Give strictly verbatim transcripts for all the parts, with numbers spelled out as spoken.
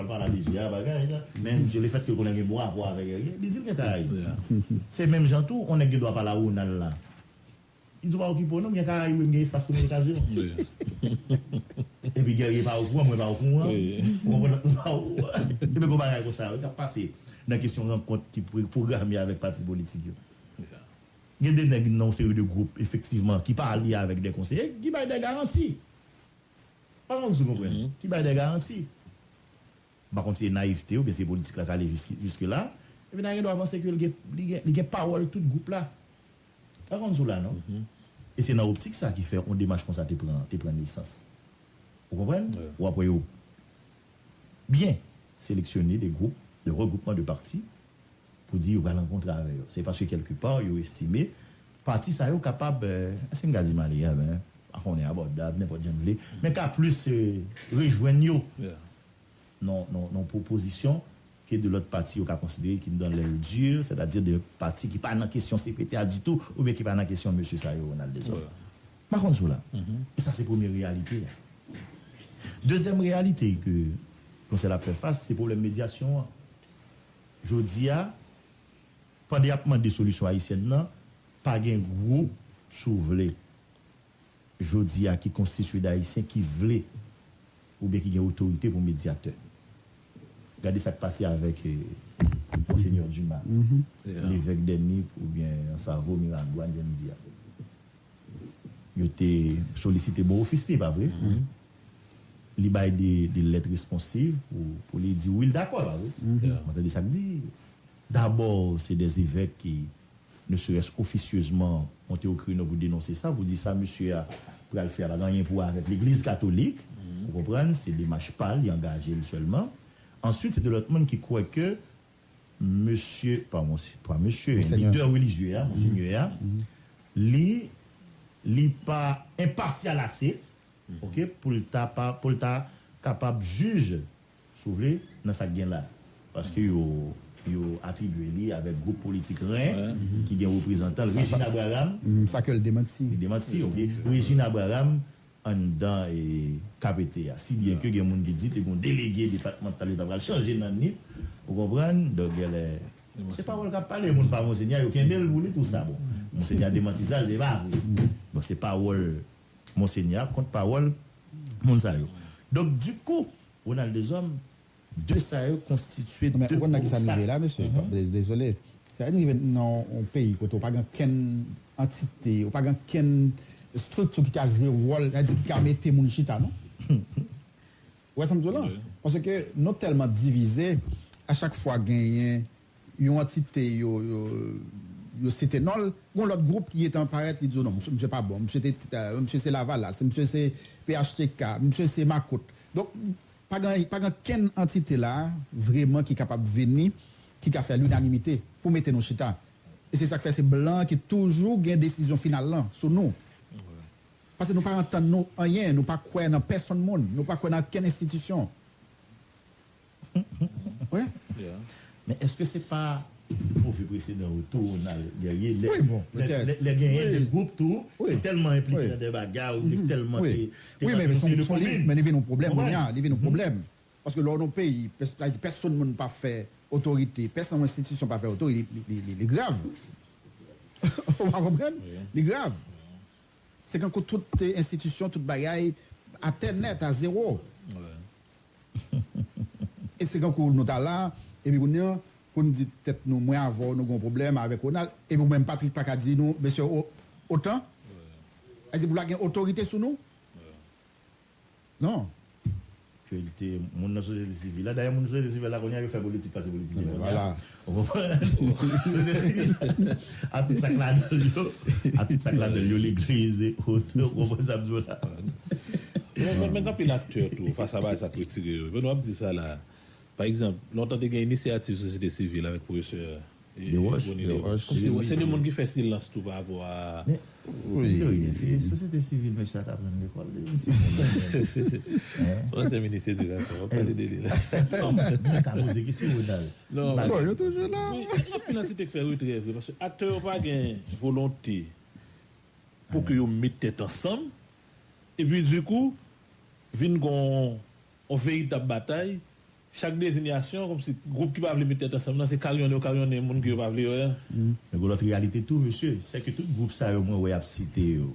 pale a D G a, bagay sa. Men misye, lefètke l konnen gen bon rapò avèk Guerrier, li di l gen Karayib. Se menm jan tou, yon nèg gen dwa pale a Ronald la. Li di w pa okipe w non, m gen Karayib, wi, m gen espas pou mwen okazyon. Epi Guerrier pa okouran, mwen pa okouran. Ou konprann? Ou pa okouran. Epi gon bagay konsa wi k ap pase nan kesyon rankont ki pwograme avèk pati politik yo. Gen de nèg nan yon seri de gwoup, efektivman, ki pale avèk de konseye, ki bay de garanti. Pa konn si w konprann. Ki bay de garanti. M pa konn si se nayivte oubyen se politik la k ale jiske la. Epi n a gen dwa panse ke li gen, li gen, li gen pawòl tout gwoup la. Pa konn si w la, non. E se nan optik sa ki fè yon demach konsa te pran, te pran nesans. Ou konprann? W ap wè yo byen seleksyone de gwoup, de regroupman de pati, pou di yo pral rankontre avè yo. Se paske kèlkepa, yo estime pati sa yo kapab, èske m ka di maleyab, en, pa konnen, abòdab, nenpòt jan n vle, men ka plis rejwenn yo nan, nan, nan pwopozisyon ke de lòt pati yo ka konsidere ki dans l'air dur, sètadi de pati ki pa nan kesyon C P T a ditou, oubyen ki pa nan kesyon mesye sa yo, Ronald Deshommes. M pa konn si w la. E sa se premye reyalite a. Dezyèm reyalite ke Konsèy la ap fè fas, se pwoblèm medyasyon an. Jodi a, pandan y ap mande solisyon ayisyèn nan, pa gen gwoup, si w vle, jodi a ki konstitye d Ayisyen ki vle oubyen ki gen otorite pou medyatè. Gade sa k pase avèk Monsenyè Dumas, levèk dè Nip oubyen Ansavo, Miragwàn, jan n di a. Yo te solisite bon ofis li, pa vre? Li bay de, de lèt responsiv pou, pou li di wi, l dakò, pa vre? Mwen tande sa k di. Dabò, se de zevèk ki, ne serait-ce qu'officieusement, monte au créneau pou denonse sa, pou di sa mesye a pral fè a pa gen anyen pou wè avèk legliz katolik. Ou konprann? Se demach pa l, li angaje l sèlman. Answit, se de lòt moun ki kwè ke mesye, pa mesye, pa mesye, lidè relijye a, monsenyè a, li, li pa enpasyal ase, oke, pou l ta pa, pou l ta kapab jij, si w vle, nan sa k gen la. Paske yo, yo atribye li avèk gwoup politik ren ki gen reprezantan l, Regine Abraham. Sa ke l demanti. Li demanti, oke. Regine Abraham, anndan K P T a. Si byen ke gen moun ki di te gen yon delege depatmantal yo ta pral chanje nan Nip, ou konprann? Donk, genlè, se pawòl k ap pale, moun pa Monsenyè, yo kenbe l pou li, tou sa. Bon, Monsenyè demanti sa, se pa vre. Bon, se pawòl Monsenyè kont pawòl moun sa yo. Donk, dikou, Ronald Deshommes, de sa yo konstitye de gwo obstak. Ou konn nan ki sa n rive la, mesye? Dezole. Sa n rive nan yon peyi kote ou pa gen okenn antite, ou pa gen okenn estrikti ki ka jwe wòl, sa di ki ka mete moun chita, non? Ou wè sa m di w la? Paske nou tèlman divize, a chak fwa genyen yon antite yo, yo, yo site non l, gon lòt gwoup ki gentan parèt, li di w non, misye, misye pa bon, misye te, misye se Lavalas, misye se P H T K, misye se Makout. Donk, pa gen, pa gen kenn antite la, vrèman, ki kapab vini, ki ka fè linanimite pou mete nou chita. E se sa k fè se blan ki toujou gen desizyon final lan sou nou. Paske nou pa antann nou anyen, nou pa kwè nan pèsonn moun, nou pa kwè nan kenn enstitisyon. Wi. Men èske se pa move presedan yo tou, Ronald Guerrier, lè, lè, lè genyen de gwoup tou ki tèlman enplike nan de bagay ou ki tèlman te, te... Wi, men li vin yon pwoblèm kounye a, li vin yon pwoblèm. Paske lè w nan yon peyi, sa vle di pèsonn moun pa fè otorite, pèsonn enstitisyon pa fè otorite, li, li, li, li grav. Ou pa konprann? Li grav. Se kankou tout enstitisyon, tout bagay atè nèt, a zewo. E se kankou nou ta la, epi kounye a, pou n di tèt nou, mwen avè w, nou gen yon pwoblèm avèk Ronald, epi ou menm Patrick pa ka di nou, mesye, o-, otan? Sa vle di pou l pa gen otorite sou nou? Non. Ke l te, moun nan sosyete sivil la, dayè moun sosyete sivil la kounye a yo fè politik pase politisyen kounye a. Ou konprann? A tout sa k ladan l yo, a tout sa k ladan l yo, legliz, e oto, ou konprann sa m di w la? Men, men, men gen anpil aktè tou, fas a bagay sa k retire yo. Men nou ap di sa la. Pa egzanp, lontan te gen inisyativ sosyete sivil avèk pwofesè Desroches. Se de moun ki fè silans tou pa rapò a... Men, wi, se sosyete sivil mesye a t aprann lekòl, li vin sivil. Se yon ansyen minis edikasyon, w ap pale de li la. Non, mwen ka poze kesyon, Ronald. Non, bon, yo toujou la. Wi, gen anpil antite k fè retrè vre, paske aktè yo pa gen volonte pou ke yo met tèt ansanm, epi dikou, vin gon yon veritab batay Chak dezinyasyon, kòmsi gwoup ki pa vle met tèt ansanm nan, se karyonnen yo karyonnen moun ke yo pa vle wè. Men gen lòt reyalite tou, mesye, sèke tout gwoup sa yo mwen wè y ap site yo,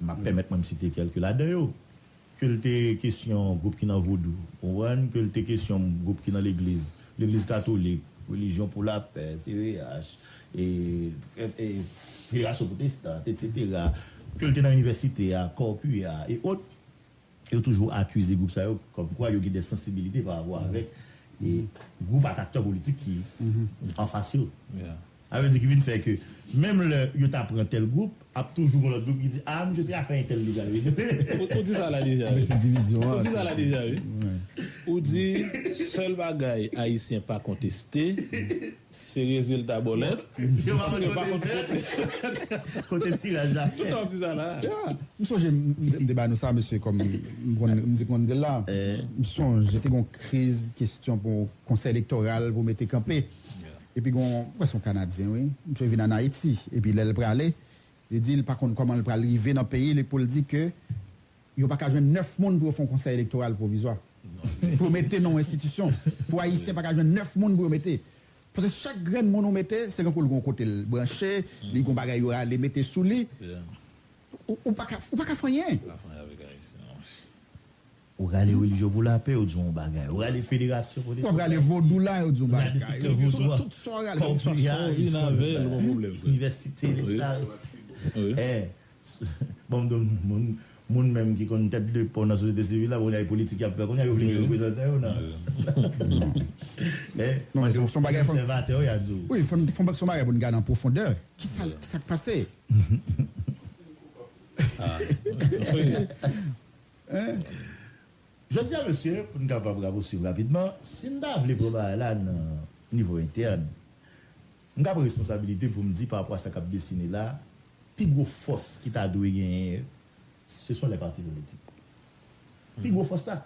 m ap pèmèt mwen m site kèlke ladan yo. Ke l te kesyon gwoup ki nan vodou, ou konprann? Ke l te kesyon gwoup ki nan legliz, legliz katolik, Relijyon pou Lapè, C V H, e, e, Federasyon Pwotestan, etsetera. Ke l te nan inivèsite a, Corpus a, e ot. Yo toujou akize gwoup sa yo kòmkwa yo gen de sansibilite pa rapò avèk e gwoup ak aktè politik ki anfas yo. Sa vle di ki vin fè ke menm lè yo ta pran tèl gwoup, ap toujou gen lòt gwoup ki di, a, misye se afè entèl li pral regle. Ou, ou di sa la deja, wi. Men se divizyon an. Ou di sa la deja, wi. Ou di, sèl bagay Ayisyen pa konteste, se rezilta bòlèt. Yo pa konn kote fèt. Kote tiraj la fèt. Tout ap di sa la. M sonje m, m, m te ba nou sa, mesye, kòm m konn, m di konn di l la. M sonje te gon kriz kesyon pou konsèy elektoral pou mete kanpe. Epi gon, m kwè se yon Kanadyen, wi. Misye vin ann Ayiti. Epi lè l prale, li di l pa konn kòman l pral rive nan peyi li pou l di ke yo pa ka jwenn nèf moun pou yo fè yon konsèy elektoral pwovizwa. Pou yo mete nan yon enstitisyon. Pou Ayisyen pa ka jwenn nèf moun pou yo mete. Paske chak grenn moun ou mete, se kankou l gon kote l branche, li gon bagay yo rale mete sou li. Ou, ou pa ka, ou pa ka fè anyen. Ou rale Relijyon pou Lapè, yo di w yon bagay. Ou rale Federasyon Pwotestan. W ap rale Vodou la, yo di w yon bagay. Ou rale sektè vodou a. Tout sa w rale. Kòpri a, yo di w yon bagay. Inivèsite Leta. Eh, bon, m di w, moun, moun menm ki konn tèt de pon nan sosyete sivil la, kounye a e politik y ap fè, kounye a yo vle gen reprezantan yo nan. Eh, non, men se, se yon bagay, fò, obsèvatè yo, y a di w. Wi, fò, fò, se yon bagay pou n gade an pwofondè. Ki sa, sa k pase? Jodi a, mesye, pou n kapab rapousuiv rapidman, si n ta vle pran bagay la nan nivo entèn, m ka pran responsabilite pou m di pa rapò a sa k ap desine la, pi gwo fòs ki ta dwe genyen, ce sont les partis politiques. Pi gwo fòs la.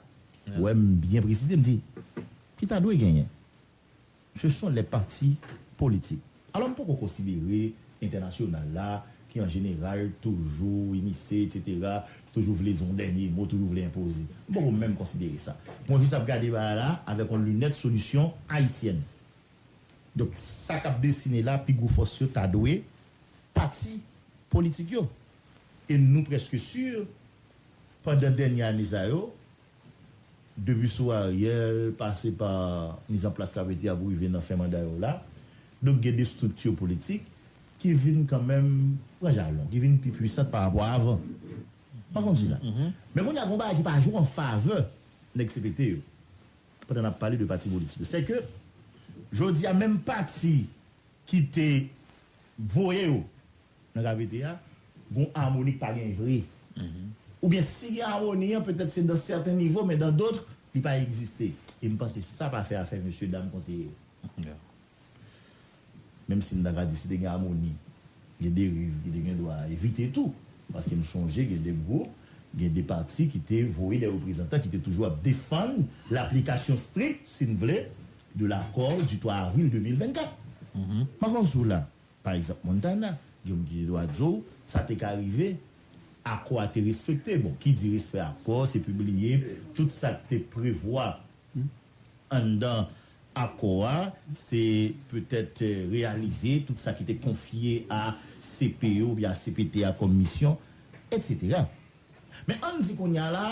Ou wè m byen presize, m di, ki ta dwe genyen. Ce sont les partis politiques. Alò, m poko konsidere entènasyonal la, ki an jeneral toujou imise, etsetera, toujou vle di yon dènye mo, toujou vle enpoze. M poko menm konsidere sa. Mwen jis ap gade bagay la avèk yon linèt solisyon ayisyèn. Donk, sa k ap desine la, pi gwo fòs yo ta dwe pati politik yo. E nou prèske si, pandan dènye ane sa yo, depi sou Ariel, pase pa mizanplas K P T a pou rive nan fen manda yo la, donk gen de estrikti politik ki vin kanmenm pran jalon, ki vin pi pwisan pa rapò a avan. M pa konn di la. Men kounye a, gen yon bagay ki pa jwe an favè nèg C P T yo, pandan n ap pale de pati politik yo. Se ke, jodi a, menm pati ki te voye yo nan K P T a, gon amoni k pa genyen vre. Oubyen si gen amoni an, petèt se dan sèten nivo, men dan dòt, li pa egziste. E m panse sa pa fè afè mesye dam konseye yo. Menm si m ta ka di si te gen amoni, gen deriv ki te gen dwa evite tou. Paske m sonje gen de gwoup, gen de pati ki te voye de reprezantan ki te toujou ap defann laplikasyon strik, si n vle, de l'accord du trois avril deux mille vingt-quatre. M ap konn sou la. Pa egzanp, Montana, gen moun ki te dwa di w, sa te ka rive, akò a te respekte. Bon, ki di respè akò, se pibliye tout sa k te prevwa anndan akò a, se petèt, eh, reyalize tout sa ki te konfye a C P O oubyen a C P T a kòm misyon, etsetera. Men ann di kounye a la,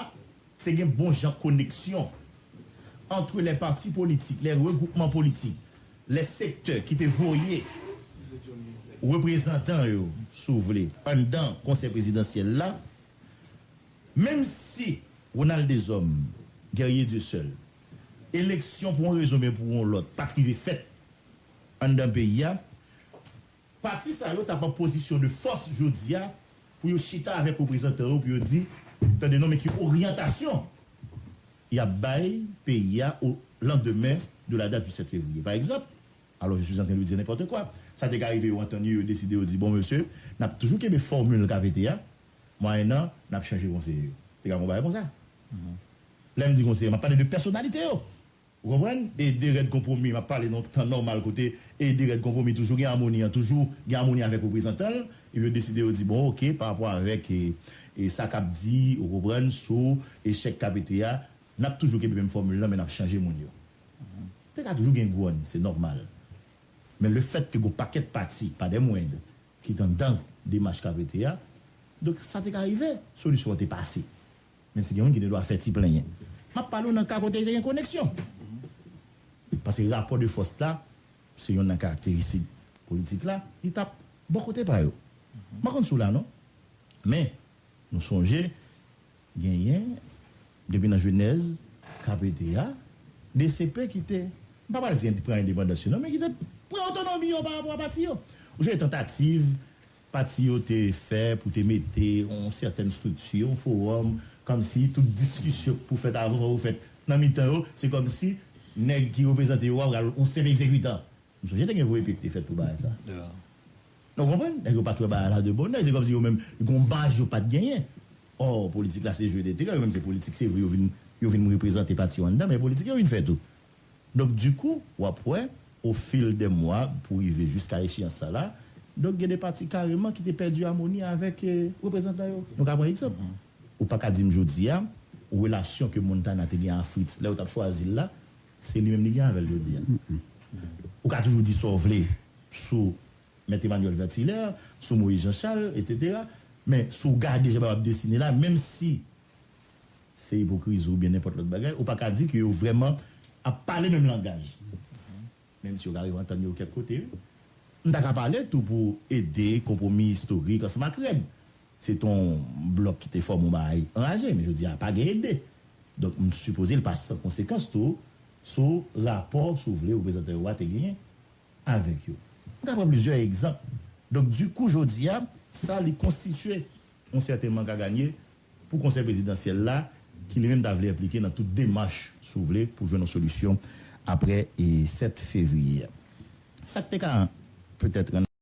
te gen bon jan koneksyon entre les partis politiques, les regroupements politiques, les secteurs ki te voye reprezantan yo, si w vle, anndan Konsèy Prezidansyèl la, menm si Ronald Deshommes, Guerrier Dieuseul, eleksyon pou yon rezon oubyen pou yon lòt pa t rive fèt anndan peyi a, pati sa yo t ap an pozisyon de fòs jodi a pou yo chita avèk reprezantan yo pou yo di, tande non, men ki oryantasyon y ap bay peyi a au lendemain de la date du sept février. Pa egzanp, alors je suis en train de dire n'importe quoi, sa te ka rive yo antann yo, yo deside yo di, bon, mesye, n ap toujou kenbe fòmil K P T a, mwayennan n ap chanje konseye yo. Te ka gon bagay konsa. Lè m di konseye, m ap pale de pèsonalite yo. Ou konprann? E de rèd konpwomi, m ap pale nan tan nòmal kote e de rèd konpwomi toujou gen amoni an, toujou gen amoni avèk reprezantan l, epi yo deside yo di, bon, oke, pa rapò avèk e, e sa k ap di, ou konprann, sou echèk K P T a, n ap toujou kenbe menm fòmil lan, men n ap chanje moun yo. Te ka toujou gen gwòny, se nòmal. Men lefètke gen yon pakèt pati, pa dè mwend, ki t anndan demach K P T a, donk sa te ka rive, solisyon an te pase. Menm si gen moun ki te dwa fè ti plenyen. M ap pale w nan ka kote te gen koneksyon. Paske rapò de fòs la, se yonn nan karakteristik politik la, li t ap bò kote pa yo. M pa konn si w la non. Men, nou sonje, genyen, depi nan jenèz K P T a, D C P ki te, m pa pral di pran endepandans yo non, men ki te pran otonomi yo pa rapò a pati yo. Ou sonje tantativ pati yo te fè pou te mete yon sètèn estrikti, yon fowòm, kòmsi tout diskisyon k pou fèt avan, fò yo fèt nan mitan yo, se kòmsi nèg ki reprezante yo a pral yon senp egzekitan. M sonje te gen voye pye ki te fèt pou bagay sa. Nou konprann? Nèg yo pa t wè bagay la de bon lè, se kòmsi yo menm, gen yon baz yo pa t genyen. Ò, politik la se jwe de teren, yo menm se politik, se vre, yo vin, yo vin reprezante pati yo anndan, men politik yo vin fè tou. Donk, dikou, w ap wè, au fil des mois, pou rive jiska echeyans sa la, donk, gen de pati kareman ki te pèdi amoni avèk eh, reprezantan yo. Nou ka pran egzanp. Ou pa ka di m jodi a, relasyon ke Montana te gen a Fritz, lè yo t ap chwazi l la, se li menm li gen avè l jodi a. Ou ka toujou di sa w vle sou Mèt Emmanuel Vertilaire, sou Moïse Jean Charles, etsetera. Men, si w gade jan bagay ap desine la, menm si se ipokrizi oubyen nenpòt lòt bagay, ou pa ka di ke yo vrèman ap pale menm langaj. Menm si yo ka rive antann yo kèk kote, wi. M ta ka pale tou pou ede konpwomi istorik ansanm ak rèd. Se t on blòk ki te fòme yon bagay anraje, men jodi a pa gen ede. Donk, m sipoze l pa san konsekans tou sou rapò, si w vle, reprezantan yo a te genyen avèk yo. M ka pran plizyè egzanp. Donk, dikou, jodi a, sa li konstitye yon sèten mank a ganye pou Konsèy Prezidansyèl la, ki li menm ta vle enplike nan tout demach, si w vle, pou jwenn yon solisyon apre e sèt fevriye a. Sa k te ka petèt rann